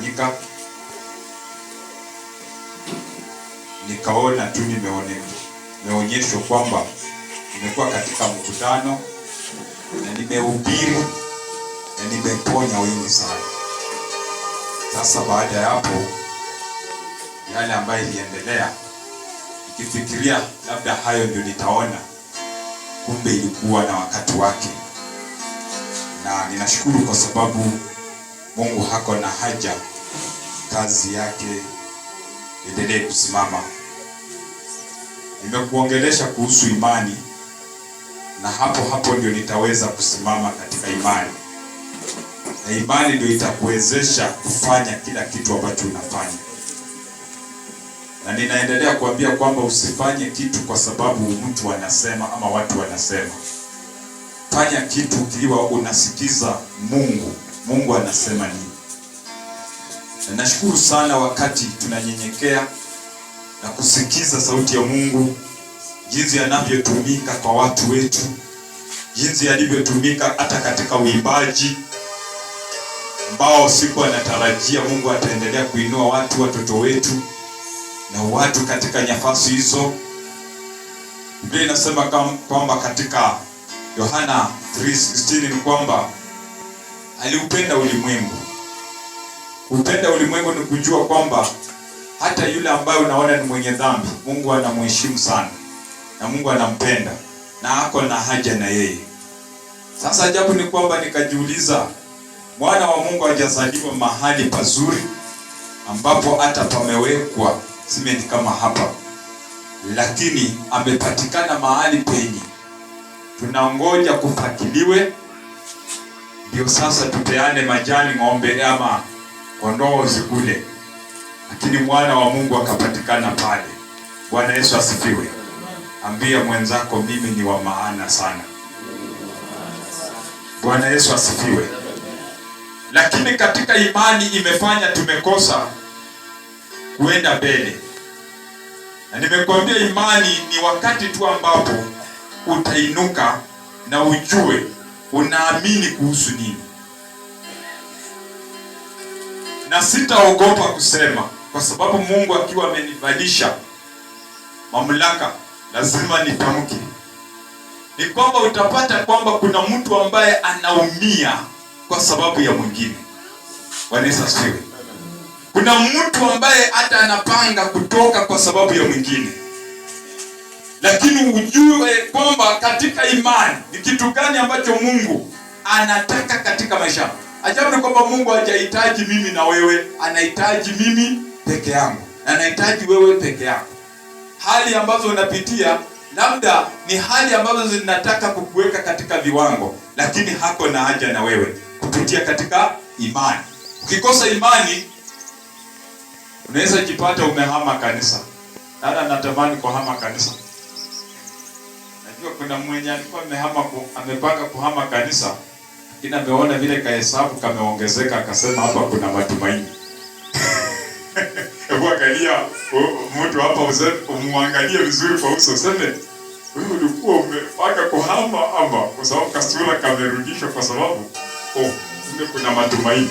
ilifanyika. Nikaona tu nimeonyeshwa kwamba nimekuwa katika mkutano na nimehubiri na nimeponya wengi sana. Sasa baada ya hapo, yale ambayo iliendelea, nikifikiria labda hayo ndio nitaona, kumbe ilikuwa na wakati wake, na ninashukuru kwa sababu Mungu hako na haja kazi yake endelee kusimama. Nimekuongelesha kuhusu imani, na hapo hapo ndio nitaweza kusimama katika imani, na imani ndio itakuwezesha kufanya kila kitu ambacho unafanya. Na ninaendelea kuambia kwamba usifanye kitu kwa sababu mtu anasema ama watu wanasema. Fanya kitu ukiwa unasikiza Mungu, Mungu anasema nini. Na nashukuru sana wakati tunanyenyekea na kusikiza sauti ya Mungu, jinsi anavyotumika kwa watu wetu, jinsi alivyotumika hata katika uimbaji ambao siku anatarajia Mungu ataendelea kuinua watu, watoto wetu na watu katika nafasi hizo. Biblia inasema kwamba katika Yohana 3:16 ni kwamba aliupenda ulimwengu. Upenda ulimwengu ni kujua kwamba hata yule ambaye unaona ni mwenye dhambi, Mungu anamheshimu sana na Mungu anampenda na ako na haja na yeye. Sasa ajabu ni kwamba nikajiuliza, mwana wa Mungu hajazaliwa mahali pazuri ambapo hata pamewekwa simenti kama hapa, lakini amepatikana mahali penye tunangoja kufakiliwe, ndio sasa tupeane majani ng'ombe ama kondoo zikule, lakini mwana wa Mungu akapatikana pale. Bwana Yesu asifiwe. Ambia mwenzako, mimi ni wa maana sana. Bwana Yesu asifiwe. Lakini katika imani imefanya tumekosa kuenda mbele, na nimekuambia imani ni wakati tu ambapo utainuka na ujue unaamini kuhusu nini, na sitaogopa kusema, kwa sababu Mungu akiwa amenivalisha mamlaka lazima nitamke. Ni kwamba utapata kwamba kuna mtu ambaye anaumia kwa sababu ya mwingine. Bwana Yesu asifiwe. Kuna mtu ambaye hata anapanga kutoka kwa sababu ya mwingine, lakini ujue kwamba katika imani ni kitu gani ambacho Mungu anataka katika maisha. Ajabu ni kwamba Mungu hajahitaji mimi na wewe, anahitaji mimi peke yangu, anahitaji wewe peke yako. Hali ambazo unapitia labda ni hali ambazo zinataka kukuweka katika viwango, lakini hako na haja na wewe kupitia katika imani. Ukikosa imani unaweza jipata umehama kanisa. Dada natamani kuhama kanisa. Najua kuna mwenye alikuwa amehama amepanga kuhama kanisa, lakini ameona vile kahesabu kameongezeka, akasema hapa kuna matumaini. Hebu angalia mtu hapa, umuangalie vizuri kwa uso, useme wewe ulikuwa umepanga kuhama ama, kwa sababu kasura kamerudishwa, kwa sababu kumbe kuna matumaini.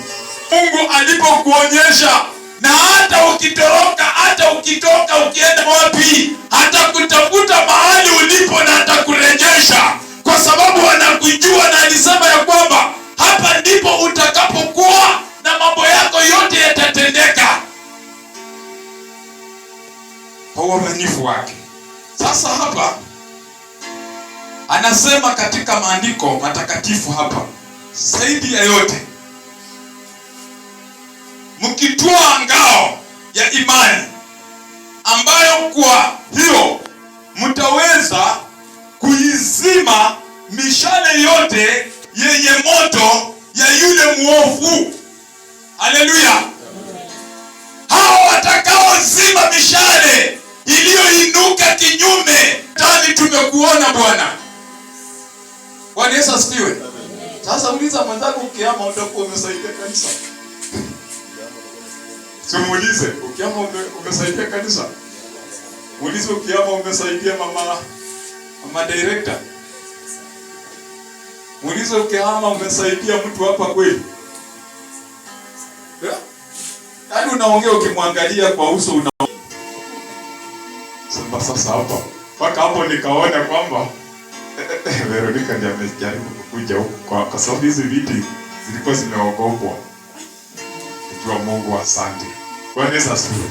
Mungu alipokuonyesha, na hata ukitoroka, hata ukitoka ukienda wapi, hatakutafuta mahali ulipo na atakurejesha, kwa sababu anakujua na alisema ya kwamba hapa ndipo utakapokuwa na mambo yako yote yatatendeka kwa uaminifu wake. Sasa hapa anasema katika maandiko matakatifu hapa, zaidi ya yote mkitwaa ngao ya imani, ambayo kwa hiyo mtaweza kuizima mishale yote yenye moto ya yule mwovu. Haleluya! Hao watakaozima mishale iliyoinuka kinyume tani, tumekuona Bwana. Bwana Yesu asifiwe. Sasa uliza mwenzako, ukiama utakuwa umesaidia kanisa. Simuulize ukiama umesaidia kanisa. Muulize ukiama umesaidia mama director. Muulize ukiama umesaidia mtu hapa kweli. Yeah? Yaani unaongea ukimwangalia kwa uso una sema sasa hapa. Mpaka hapo nikaona kwamba Veronica ndiye amejaribu kukuja huku kwa sababu hizi viti zilikuwa zimeogopwa. Najua Mungu asante. Bwana Yesu asifiwe.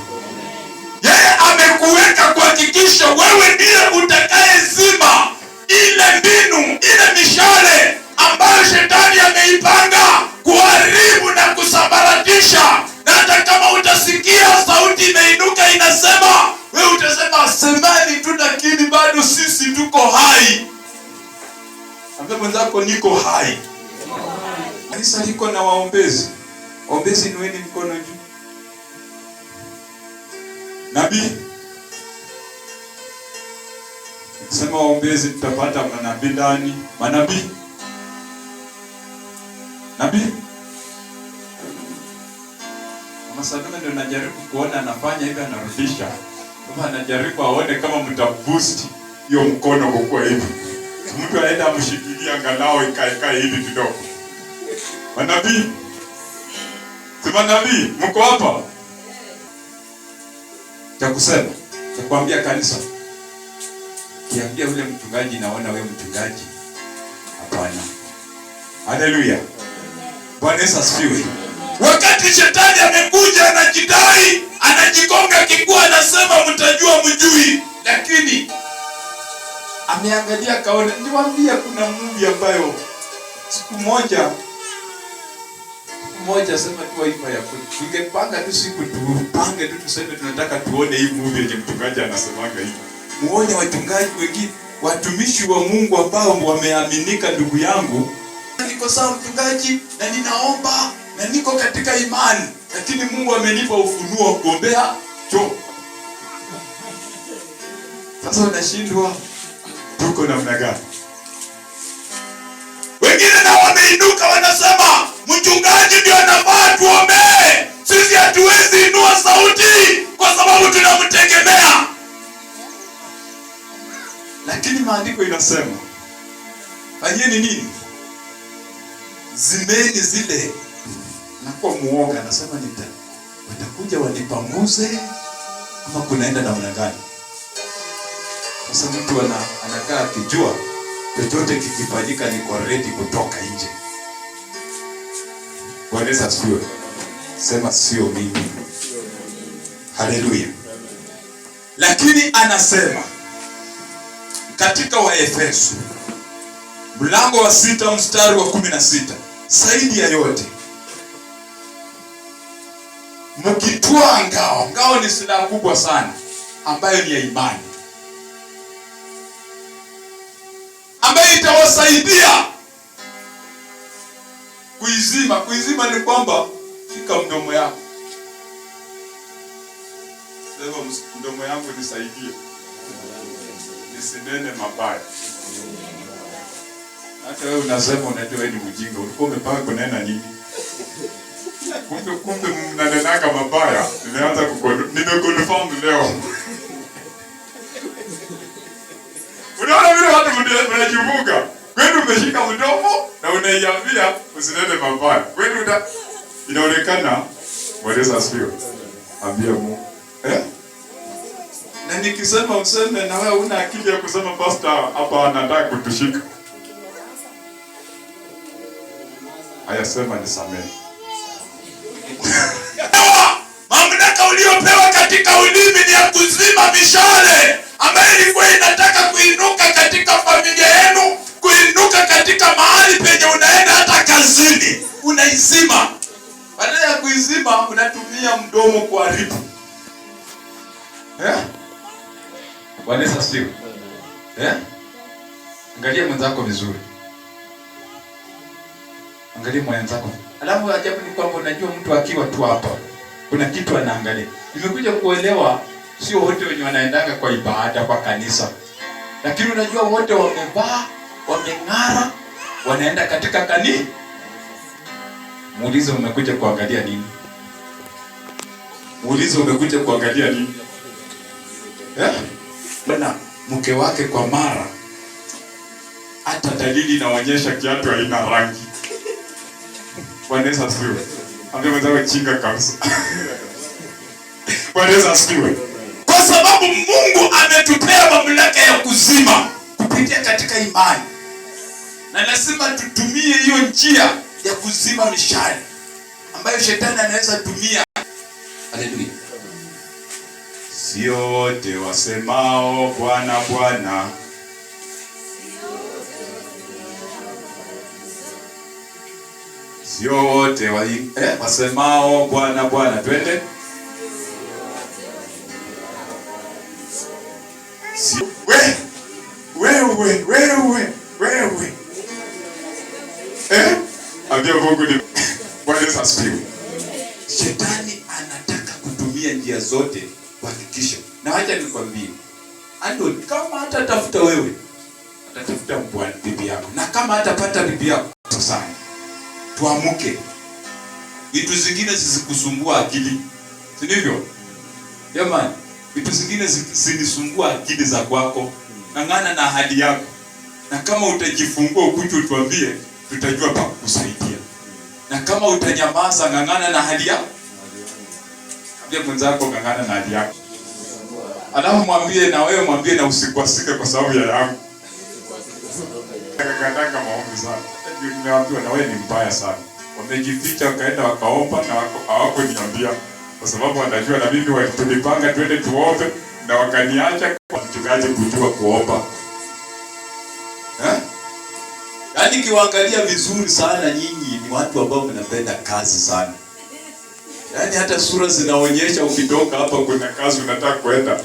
Yeye amekuweka kuhakikisha wewe ndiye utakayezima ile mbinu, ile mishale ambayo shetani ameipanga kuharibu na kusambaratisha. Na hata kama utasikia sauti imeinuka inasema, wewe utasema semeni tu, lakini bado sisi tuko hai. Ambia mwenzako niko hai. Kanisa liko na waombezi. Waombezi, inueni mkono juu. Nabii, nikisema waombezi tutapata manabii ndani. Manabii, nabii Mama Salome ndio najaribu kuona anafanya hivi, anarudisha kama anajaribu aone kama mtaboost hiyo mkono kukua hivi, mtu aenda amshikilia angalau ikae hivi kidogo. Manabii, si manabii mko hapa? Cha kusema, cha kuambia kanisa, kiambia ule mchungaji, naona wewe mchungaji, hapana. Haleluya, Bwana Yesu asifiwe. Wakati shetani amekuja anajidai, anajigonga kikua, anasema mtajua mjui, lakini ameangalia kaona. Niwaambia kuna movie ambayo siku moja sema tu haifa ya kweli. Tungepanga tu siku tupange tu tuseme tunataka tuone hii movie yenye mchungaji anasemaga hivi. Muone wachungaji wengine, watumishi wa Mungu ambao wameaminika. Ndugu yangu, niko sawa mchungaji, na ninaomba na niko katika imani, lakini Mungu amenipa ufunuo kuombea choo. Sasa unashindwa tuko namna gani? Wengine na wameinuka wanasema mchungaji ndio anafaa tuombee, sisi hatuwezi inua sauti kwa sababu tunamtegemea. Lakini maandiko inasema fanyeni nini? Zimeni zile. Nakuwa muoga, anasema watakuja wanipanguze ama kunaenda namna gani? Sasa mtu anakaa akijua chochote kikifanyika niko ready kutoka nje. Bwana Yesu asifiwe. Sema sio mimi. Haleluya. Lakini anasema katika Waefeso mlango wa 6 mstari wa 16, zaidi ya yote mkitwaa ngao. Ngao ni silaha kubwa sana ambayo ni ya imani, ambayo itawasaidia kuizima. Kuizima ni kwamba shika mdomo yako, sema mdomo yangu nisaidie nisinene mabaya. Hata wewe unasema, unajua wewe ni mjinga, ulikuwa umepanga kunena nini? Kumbe mnanenaka mabaya. Nimeanza nimeconfirm leo. Unaona vile watu mnajivuka. Kwani umeshika mdomo na unaiambia usinene mabaya. Kwani inaonekana. Bwana Yesu asifiwe. Ambia Mungu. Na nikisema useme na wewe una akili ya kusema pastor hapa anataka kutushika. Haya, sema nisamehe. Mamlaka uliopewa katika ulimi ni ya kuzima mishale ambayo ilikuwa inataka kuinuka katika familia yenu, kuinuka katika mahali penye unaenda, hata kazini unaizima. Badala ya kuizima unatumia mdomo kuharibu. Bwana Yesu asifiwe. Angalia mwenzako vizuri. Angalia mwenzako. Alafu ajabu ni kwamba unajua mtu akiwa tu hapa kuna kitu anaangalia. Nimekuja kuelewa sio wote wenye wanaendanga kwa ibada kwa kanisa. Lakini unajua wote wamevaa, wameng'ara, wanaenda katika kanisa. Muulize umekuja kuangalia nini? Muulize umekuja kuangalia nini? Bwana mke wake kwa mara hata dalili inaonyesha kiatu haina rangi. Bwana Yesu asifiwe. Ambia mwenzako chinga kabisa. Bwana Yesu asifiwe. Kwa sababu Mungu ametupea mamlaka ya kuzima kupitia katika imani, na lazima tutumie hiyo njia ya kuzima mishale ambayo shetani anaweza tumia. Haleluya. Sio wote wasemao Bwana Bwana, sio wote wasemao Bwana Bwana. Twende. Wewe wewe wewe, ambia Mungu ni Bwana Yesu asifiwe. Shetani anataka kutumia njia zote kuhakikisha, na acha nikwambie, ando kama hatatafuta wewe, atatafuta bibi yako, na kama hatapata bibi yako, sasa tuamuke. Vitu zingine zisikusumbua akili, si ndivyo? Jamani, vitu zingine zinisumbua akili za kwako. Ng'ang'ana na hali yako, na kama utajifungua ukuje utuambie, tutajua pa kukusaidia. Na kama utanyamaza, ng'ang'ana na hali yako. Ambia mwenzako ng'ang'ana na hali yako, alafu mwambie na wewe, mwambie na usikwasike kwa sababu ya yangu. Kakataka maombi sana, nimeambiwa na wewe ni mbaya sana. Wamejificha wakaenda wakaomba na hawakuniambia kwa sababu wanajua na mimi tulipanga twende tuombe na wakaniacha kwa mchungaji kujua kuomba. Yaani kiwaangalia vizuri sana, nyinyi ni watu ambao mnapenda kazi sana. Yaani hata sura zinaonyesha ukitoka hapa kuna kazi unataka kwenda.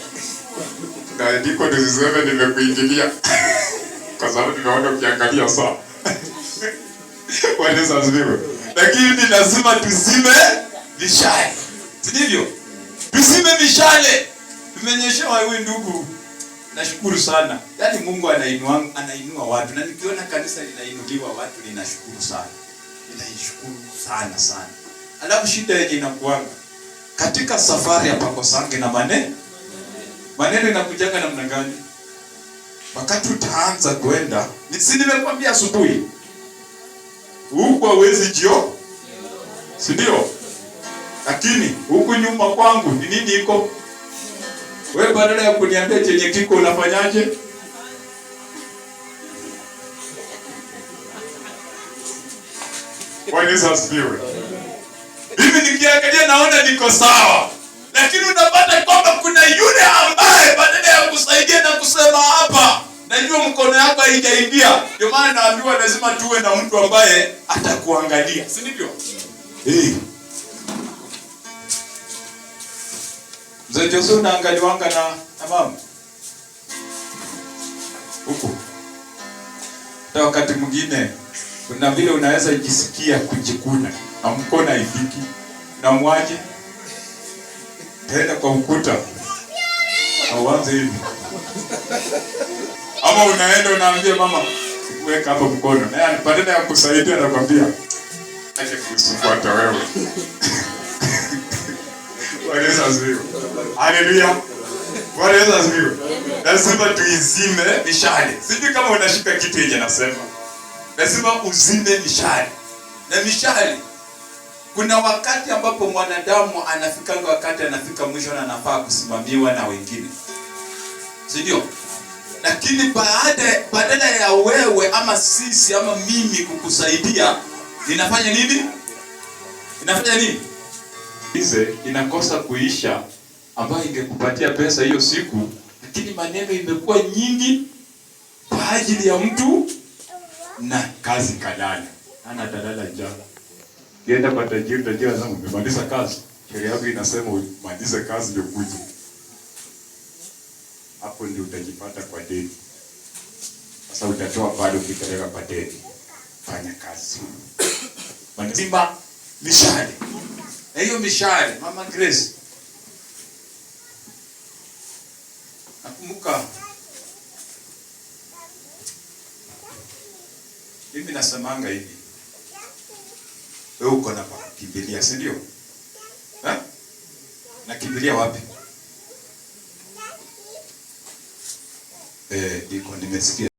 Na ndiko nisiseme nimekuingilia. Kwa sababu nimeona ukiangalia saa. Bwana Yesu asifiwe. Lakini lazima tuzime mishale. Si ndivyo? Tuzime mishale. Tumenyeshewa wewe ndugu. Nashukuru sana. Yaani Mungu anainua watu, na nikiona kanisa linainuliwa watu ninashukuru sana. Ninaishukuru sana sana. Alafu shida yenye inakuanga katika safari ya pakosange na maneno. Maneno inakujaga namna gani? Wakati utaanza kwenda, si nimekwambia asubuhi. Huku hauwezi jio. Si ndio? Lakini huku nyuma kwangu ni nini iko? Wewe badala ya kuniambia chenye kiko unafanyaje? Bwana Yesu asifiwe. Mimi nikiangalia naona niko sawa. Lakini unapata kwamba kuna yule ambaye badala ya kusaidia na kusema hapa, najua mkono yako haijaingia. Ndio maana naambiwa lazima tuwe na mtu ambaye atakuangalia, si ndivyo? Mzee Jose unaangaliwanga na mama huko. Hata wakati mwingine kuna vile unaweza jisikia kujikuna na mkono haifiki, na mwaje tena kwa ukuta au hivi, ama unaenda unaambia mama weka hapo mkono, na badala ya kusaidia anakuambia acha kusumbua hata wewe. Bwana Yesu asifiwe. Haleluya. Bwana Yesu asifiwe. Lazima tuizime mishale. Sijui kama unashika kitu yenye nasema. Lazima uzime mishale. Na mishale, kuna wakati ambapo mwanadamu anafika, wakati anafika mwisho na anafaa kusimamiwa na wengine. Si ndio? Lakini badala ya wewe ama sisi ama mimi kukusaidia, ninafanya nini? Ninafanya nini? Ize inakosa kuisha ambayo ingekupatia pesa hiyo siku, lakini maneno imekuwa nyingi kwa ajili ya mtu na kazi kalala. Ana talala njaa. Kienda kwa tajiri, tajiri anasema umemaliza kazi. Sheria yako inasema umalize kazi ndio ukuje. Hapo ndio utajipata kwa deni. Sasa utatoa bado ukipeleka kwa deni. Fanya kazi. Simba mishale. Na hiyo mishale, Mama Grace, nakumbuka mimi nasemanga hivi, wewe uko na pa kukimbilia, si ndio? Eh? Nakimbilia wapi? Niko nimesikia.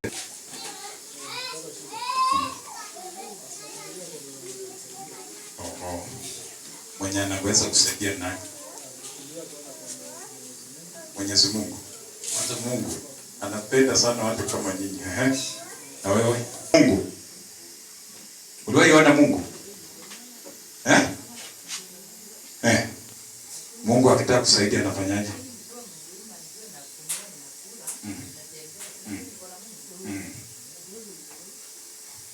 Mwenye anaweza kusaidia nani? Mwenyezi Mungu. Kwanza Mungu anapenda sana watu kama nyinyi. Ehe. Na wewe? Mungu. Uliwahi ona Mungu? Eh? Eh. Mungu akitaka kusaidia anafanyaje?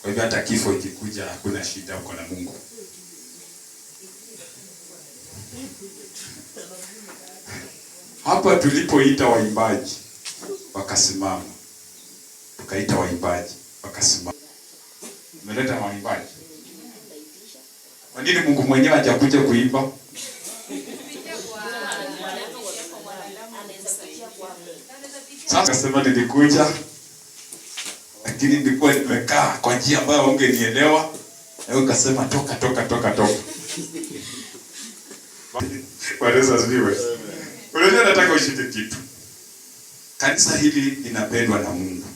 Kwa hivyo hata kifo ikikuja hakuna shida, uko na Mungu. Hapa tulipoita waimbaji wakasimama, tukaita waimbaji wakasimama. Umeleta waimbaji. Kwa nini Mungu mwenyewe hajakuja kuimba? Sasa kasema nilikuja, lakini nilikuwa nimekaa kwa njia ambayo ungenielewa. Na wewe ukasema toka toka toka toka. Bwana Yesu asifiwe. Unajua nataka ushike kitu. Kanisa hili linapendwa na Mungu.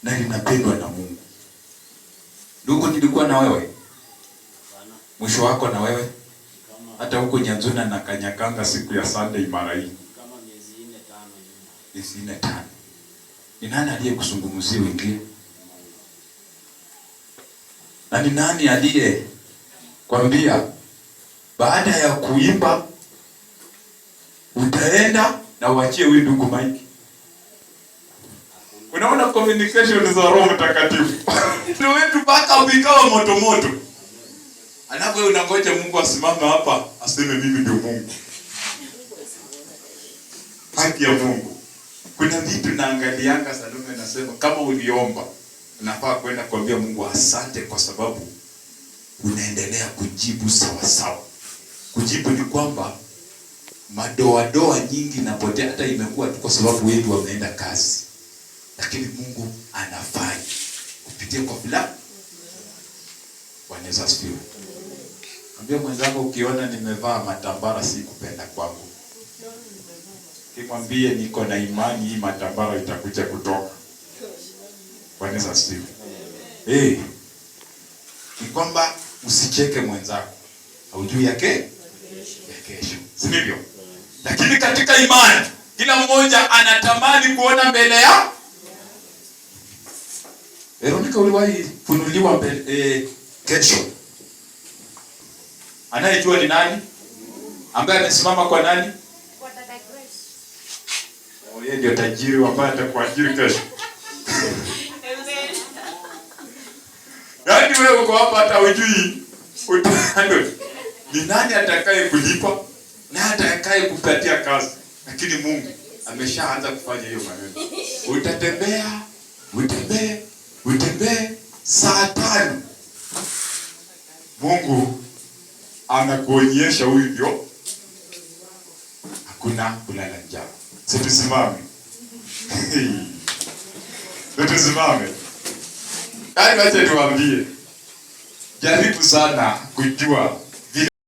Na linapendwa na Mungu. Ndugu, nilikuwa na wewe. Mwisho wako na wewe. Hata huko Nyanzuna na Kanyakanga siku ya Sunday mara hii. Kama miezi 4 5 nyuma. Miezi 4 5. Ni nani aliyekuzungumzia uingie? Na ni nani aliye kwambia baada ya kuimba utaenda na uachie huyu ndugu mic? Unaona communication za Roho Mtakatifu. Ndio wetu mpaka ikawa moto moto. Alafu wewe unangoja Mungu asimame hapa aseme mimi ndio Mungu. Haki ya Mungu. Kuna vitu naangalianga Salome anasema kama uliomba unafaa kwenda kuambia Mungu asante kwa sababu unaendelea kujibu sawa sawa. Kujibu ni kwamba madoadoa nyingi napotea, hata imekuwa tu kwa sababu wengi wameenda kazi. Lakini Mungu anafanya kupitia kwa fulani. Bwana Yesu asifiwe. Ambia mwenzako ukiona nimevaa matambara si kupenda kwangu. Kimwambie niko na imani hii matambara itakuja kutoka. Bwana Yesu asifiwe. Ni kwamba usicheke mwenzako. Haujui yake ya kesho. Si ndivyo? Lakini katika imani kila mmoja anatamani kuona mbele ya Veronica, uliwahi funuliwa mbele kesho? Anayejua ni nani? Ambaye amesimama kwa nani? Kwa dada Grace. Oh, yeye ndio tajiri ambaye atakuajiri kesho. Amen. Yaani wewe uko hapa hata hujui utando. Ni nani atakaye kulipa? Na atakaye kupatia kazi? Lakini Mungu ameshaanza kufanya hiyo maneno. Utatembea, utembee, utembee saa 5. Mungu anakuonyesha huyu ndio hakuna kulala njaa. Situsimame. Situsimame. Yaani wacha tuambie. Jaribu sana kujua